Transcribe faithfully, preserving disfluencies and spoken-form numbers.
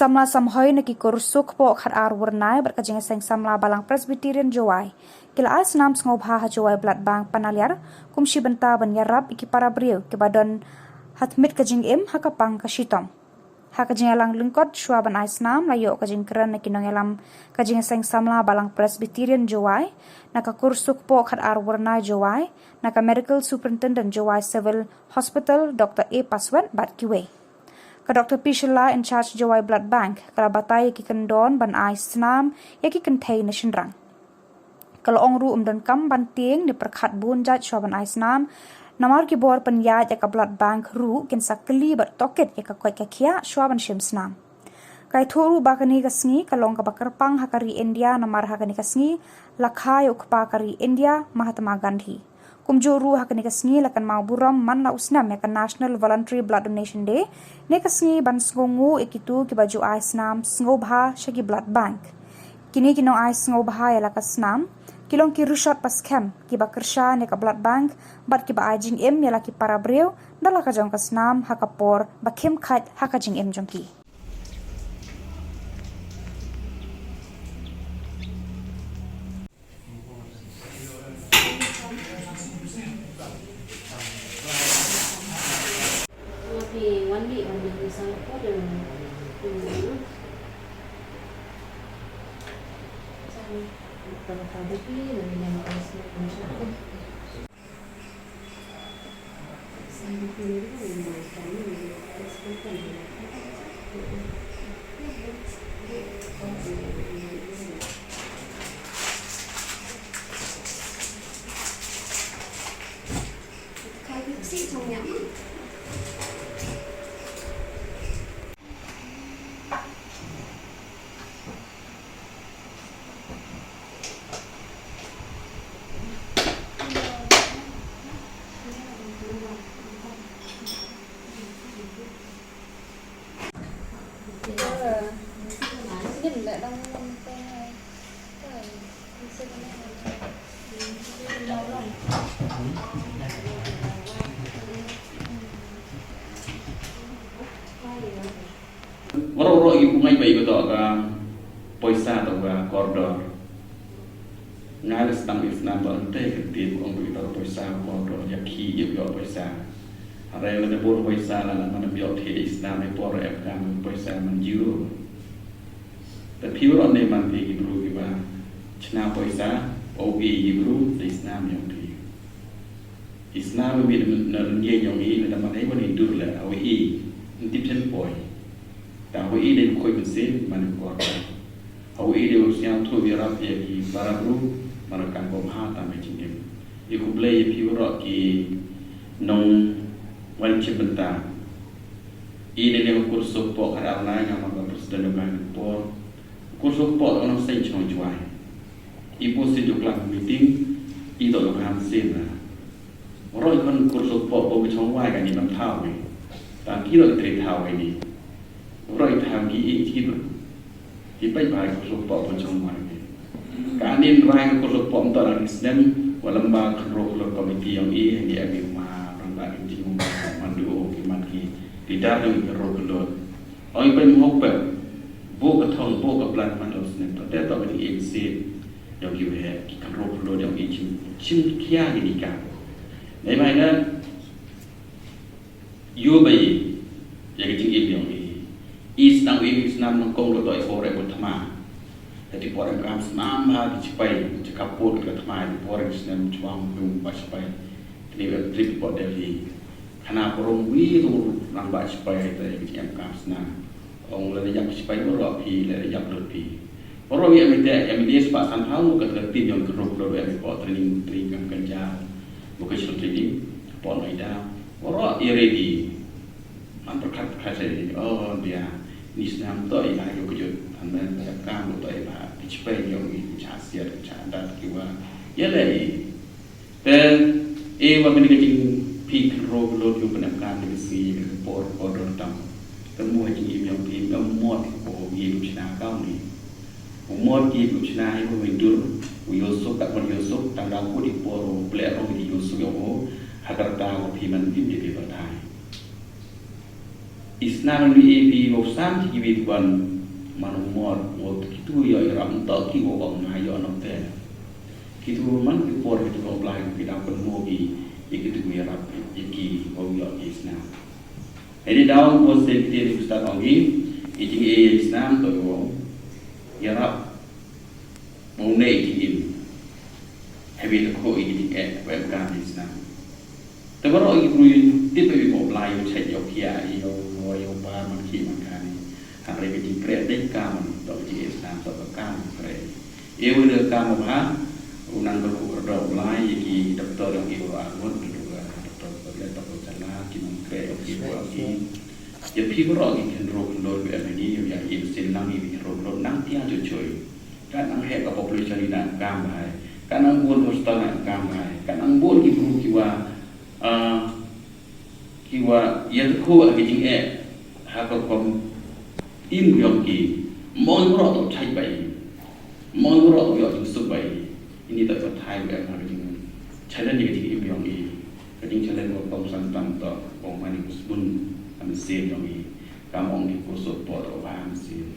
Samla samhoi na ki kur suk poh khat ar wyrnai bad ka jingïaseng samla Balang Presbyterian Jowai ki la ai snam sngewbha ha Jowai Blood Bank Panaliar kum shi bynta ban ïarap ïa ki para briew kiba don ha tmier ka jingim ha ka pang ka shitom. Ha ka jingïalang lyngkot shuwa ban ai snam la ïoh ka jingkren na ki nongïalam ka jingïaseng samla Balang Presbyterian Jowai, na ka kur suk poh khat ar wyrnai Jowai, na ka Medical Superintendent Jowai Civil Hospital Dr A Paswet bad kiwei. Ka Dr P Shylla in charge Jowai Blood Bank ka la batai ïa ki kyndon ban ai snam ïa ki kynthei ne shynrang. Ka la ong ruh ym donkam ban tieng ne pyrkhat bun jait shuwa ban ai snam namar ki bor pynïaid ïa ka Blood Bank ruh kin sa kylli bad tohkit ïa ka koit ka khiah shuwa ban shim snam. Ka ïathuh ruh ba kane ka sngi ka long kaba kyrpang ha ka ri India namar ha kane ka sngi la kha ïa u kpa ka ri India Mahatma Gandhi. Kumjuh ruh ha kane ka sngi la kynmaw burom man la u snem ïa ka National Voluntary Blood Donation Day, ne ka sngi ban sngewnguh ïa kito kiba ju ai snam sngewbha sha ki blood bank. Kine ki nong ai sngewbha ïa la ka snam ki long ki rushot ba skhem kiba kyrshan ïa ka blood bank bad kiba ai jingim ïa la ki para briew da la ka jong ka snam ha ka por ba khim khait ha ka jingim jong ki. Waroh waroh ïa u ngai ba ïa ka poisa ta ka kordor. Nga la sdang ïa snam ba ante ka tip ong ba ïa ka poisa kordor ïa ki ïa ka poisa. Hare la da bor poisa la la man ïa ki snam ïa por ïa ka poisa man jiro. Te phi waroh ne man phi ki bru ki ba chna poisa o ki bru te snam ïa phi. Isna ba bit na rngie jong i na daman ai wan i dur le awi i ntip chen poi. Ta awi i den khoi mynsiem man i kor. Awi i den siang thu bi rap ïa ki para bru man kan bom ha ta me jingim. I khublei ïa phi waroh ki nong wan chim bynta. I den ïa kur suk poh ka rap na nga man ba president of my por. Kur suk poh nong seng chong juai. I po sin ju klang meeting i to nong ham sin na. Roi khon kur suk poh bom chong wai ka ni ban thaw ni. Tang ki roi tre thaw ni. Roi thaw ki i ki roi. Ki pai bai kur suk poh bom chong wai ni. Ka nin rai kur suk poh mto rang snem wa lamba khon ro khon committee yong i ni abi ma rang ba ki jing ma mandu o ki man ki. Di dar dong ki ro khon. Oi pai mo pep. Bo ka thong bo ka plan man lo snem to. Te to ni i si. Yong ki weh ki khon ro khon yong i chim chim kia ki ni ka. Nei mai na. Ïoh ba ïa ka jingim ïa u i. I snam i snam nongkong ruh to i por em ka thma. Te i por em ka snam ha ki sipai, ki ka por ka thma i por em snam chuang kum ba sipai. Kini ba trip i por Delhi. Khana por ong wi tu nang ba sipai te i em ka snam. Ong la ïap sipai baroh phi, la ïap lut phi. Baroh ïa mite, ïa mite spah san thaw ka ka tin yong ka ruk lo ïa ko training, training kam kan ja. Vocational training, pon ai da. Baroh ïa ready. Man pyrkhat pyrkhat sa ready. Oh dia, ni snam to ïa ïa ka jut. An ban ïa kam to ïa ba. Sipai yong i cha siat cha dat ki wa. Ïa le. Te, e wa bini ka jingphi khynro khynro ki u pynemkam ni ka sngi ka por kordor tam. Te mo ha jingim yong phi, ngam mot ko ngi u chna ka u ni. U mot ki u chna i u dur, u yosuk, ka kon yosuk, tang da ku di por u ple rong di yosuk yong u, ha ka rta ko phi man dim di phi batai. I snam ni i phi wow sam ki wi wan man u mor wow kitu yo i ram to ki wow ong na yo no te. Kitu man ki por ki to Blai ki da pun mo ki i kitu i rap i ki wow yo i snam. Hei di daw bo se ki te di start ong i i jing e i snam to wow i rap. Mo ne i jing im. Hei bi to ko i jing e wa em ka i snam. Te baroh i bru i tip i mo Blai i chait yo kia i yo yo yo ba man ki man ka ni. Hare bi jing pre de ka man to ki i snam to ka man pre. E wi de ka mo ha. U nang ko ko do Blai i ki doktor yo ki ro a ngon de do ka doktor ko le to ko chala ki man pre yo ki ro ki. Ya phi baroh ki ken ro ken do bi em ni ya i sin lang i ro ro nang tia jo choi. Ka nang heh ka population i na kam bhai. Ka nang bun hospital na kam bhai. Ka nang bun ki bru ki wa, ah, ki wa ya tu ko ki jing eh ha ka kom im yong ki. Mong ro to chai bai. Mong ro to yo jing suk bai. Ini ta ka thai bai ha ka jing challenge ka jing im yong i. Ka jing challenge ko kong san tam to kong mani kusbun am sin yong i. Ka mong ki ko support o ba am sin.